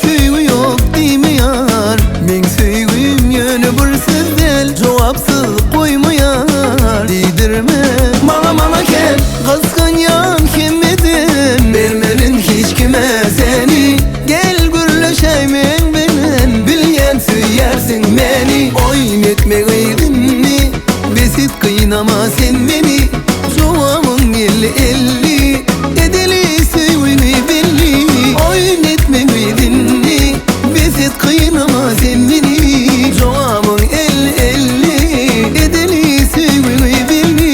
Söýgi ýok diýmeýär Meň söýgim ýöne bir söz däl Jogapsyz goýmaýar Diýdirme maňa maňa kel Gysganýan hemmeden Bermerin hiç kime seni Gel gürleşäý meň bilen Bilýän söýýärsiň meni Oýun etme gyzymmy Bes et gynama sen meni Jogabyň geldi elli Edeli söýgüni belli Oýun etme gyzymmy Bes et gynama sen meni Jogabyň elli elli Edeli söýgüni belli.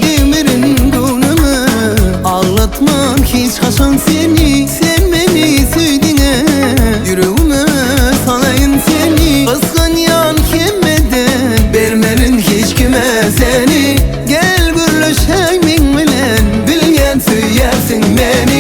Degmerin göwnüme Aglatmam hiç haçan seni Sen meni söýdüňe Ýüregime salaýyn seni Gysganýan hemmeden Bermerin hiç kime seni Gel gürleşäý meň bilen Bilýän söýýärsiň meni.